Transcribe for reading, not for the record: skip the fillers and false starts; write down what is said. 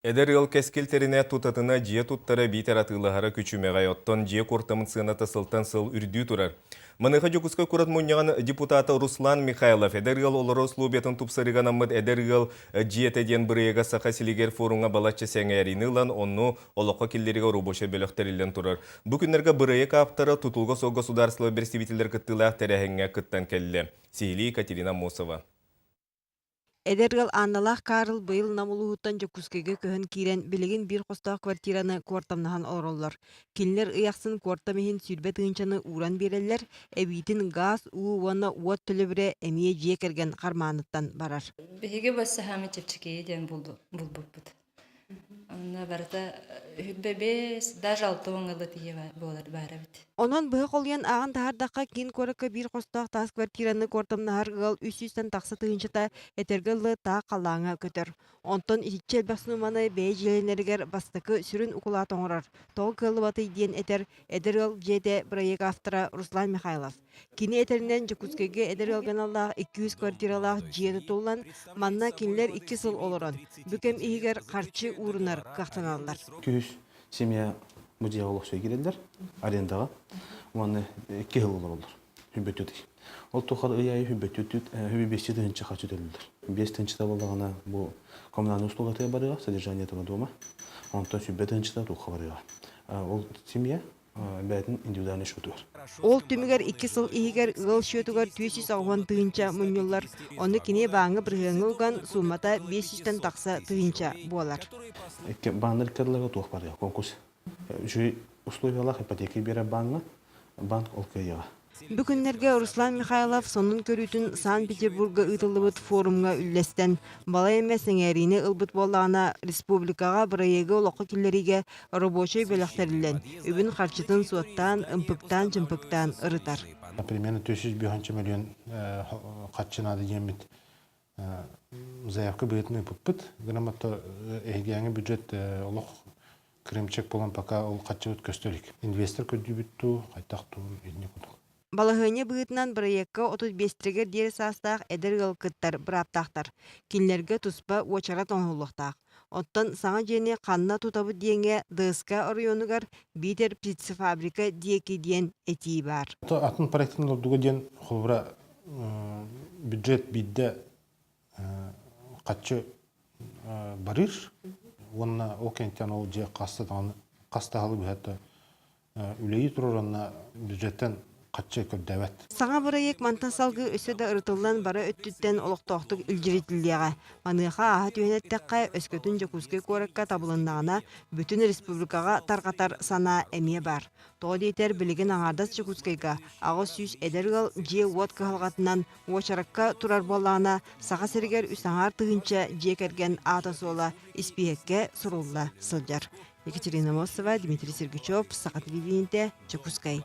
Эдэр ыал кэскил тэринэ тутатына дьиэ туттара биитэр атыылаһара күчүмэҕэй, оттон дьиэ куортамын сыаната сылтан сыл үрдүү турар. Маныаха Дьокуускай куорат мунньаҕын депутата Руслан Михайлов эдэр ыал олорор условиятын тупсарыыга анаммыт Эдэр ыал дьиэтэ диэн бырайыага Саха силигэр форумҥа балачча сэҥээриини ылан, онну олоххо киллэриигэ оробуочай бөлөх тэриллэн турар. Бу күннэргэ бырайыак ааптара тутулга суох государство бэрэстэбиитэллэр кыттыылаах тэрээһиҥҥэ кыттан кэллэ. Сиһилии Екатерина Аммосова. Эдэр ыал Анналаах Карл быйыл Нам улууһуттан Дьокуускайга көһөн киирэн, билигин биир хостоох квартираны куортамнаһан олороллор. Кинилэр ый ахсын куортам иһин 20 тыһыынчаны ууран биэрэллэр, эбиитин гаас, уу уонна уот төлөбүрэ эмиэ дьиэ кэргэн хармааныттан барар. Биһиги бассаһаамы чэпчэкиэ диэн булбуппут. Онно барыта 25, даже 60 ыла тиийэ буолар баар эбит. Онон быһа холуйан ааҕан таһаардахха, киин куоракка биир хостоох таас квартираны куортамнаһар ыал 300-тэн тахса тыһыынчата этэргэ дылы таах халлааҥҥа көтөр. Онтон итиччэ элбэх сууманы бэйэ дьиэлэнэригэр бастакы сүрүн укулаат оҥорор, тоҕо кыаллыбатый диэн этэр эдэр ыал дьиэтэ бырайыак автора Руслан Михайлов. Кини этэринэн, Дьокуускайга эдэр ыалга аналлаах 200 квартиралаах дьиэ тутуллан, манна кинилэр 2 сыл олорон, бу кэм иһигэр харчы уурунар кыахтаналлар. Күһүс семья бу дьиэҕэ олохсуйа киирэллэр арендаҕа уонна 2 сыл олороллор хүббөттүт ол тухары ый аайы хүббөттүт хүбү биэсчи тыһыынча харчы төлүүллэр биэс тыһыынчата буоллаҕына бу коммунальный услугатыгар барыаҕа содержание этого дома онтон сүбэ тыһыынчата туохха барыаҕа ол семья бэйэтин индивидуальный счетугар. Ол түмүгэр 2 сыл иһигэр ыал счетугар 480 тыһыынча мунньуллар. Ону кини бааҥҥа бырыһыаҥҥа уган, суумата 500-тэн тахса тыһыынча буолар. Бааннар иккардыларга туох барыа конкурс. Үчүгэй условиялаах ипотека биэрэр бааҥҥа банк ол кыайыаҕа. Бу күннэргэ Руслан Михайлов сонун көрүүтүн Санкт-Петербурга ыытыллыбыт форумҥа үллэстэн, балай эмэ сэҥээриини ылбыт буоллаҕына, республикаҕа бырайыагы олоххо киллэриигэ рабочай бөлөх тэриллэн, үбүн-харчытын суоттаан, ымпыктаан-чымпыктаан ырытар. Примерно 405 миллион харчы наада диэммит заявка быһыытын ыыппыппыт. Грамота эһигиэҥи бюджет олох кырыымчык буолан пока ол харчыбыт көстө илик. Инвестор көрдүүбүт дуу, хайдах дуу, инник курдук. Балаһыанньа быһыытынан бырайыакка 35-гэр диэри саастаах эдэр ыал кыттар бырааптаахтар. Кинилэргэ туспа уочарат оҥоһуллуохтаах. Оттон саҥа дьиэни ханна тутабыт диэҥҥэ ДСК оройуонугар биитэр птицефабрика диэки диэн этии баар. Атын проектын ордуга диэн холобура бюджет биирдэ хаччы барыыр уонна ол кэнниттэн ол дьиэ хаста даҕаны хас да сылы быһа үлэлии турар уонна бюджеттэн хаччы көрдөөбөт. Саҥа бырайыак мантан салгыы өссө да ырытыллан бары өттүттэн олохтоохтук илдьиритиллиэҕэ. Маныаха ааһа түһэн эттэххэ, өскөтүн Дьокуускай куоракка табылыннаҕына, бүтүн республикаҕа тарҕатар санаа эмиэ баар. Тоҕо диэтэр, билигин аҥаардас Дьокуускайга 800 эдэр ыал дьиэ-уот кыһалҕатынан уочаракка турар буоллаҕына, Саха сиригэр үс аҥаар тыһыынча дьиэ кэргэн аата-суола испииһэккэ сурулла сылдьар. Екатерина Мосова, Дмитрий Сергучев, Саха телевидениетэ, Дьокуускай.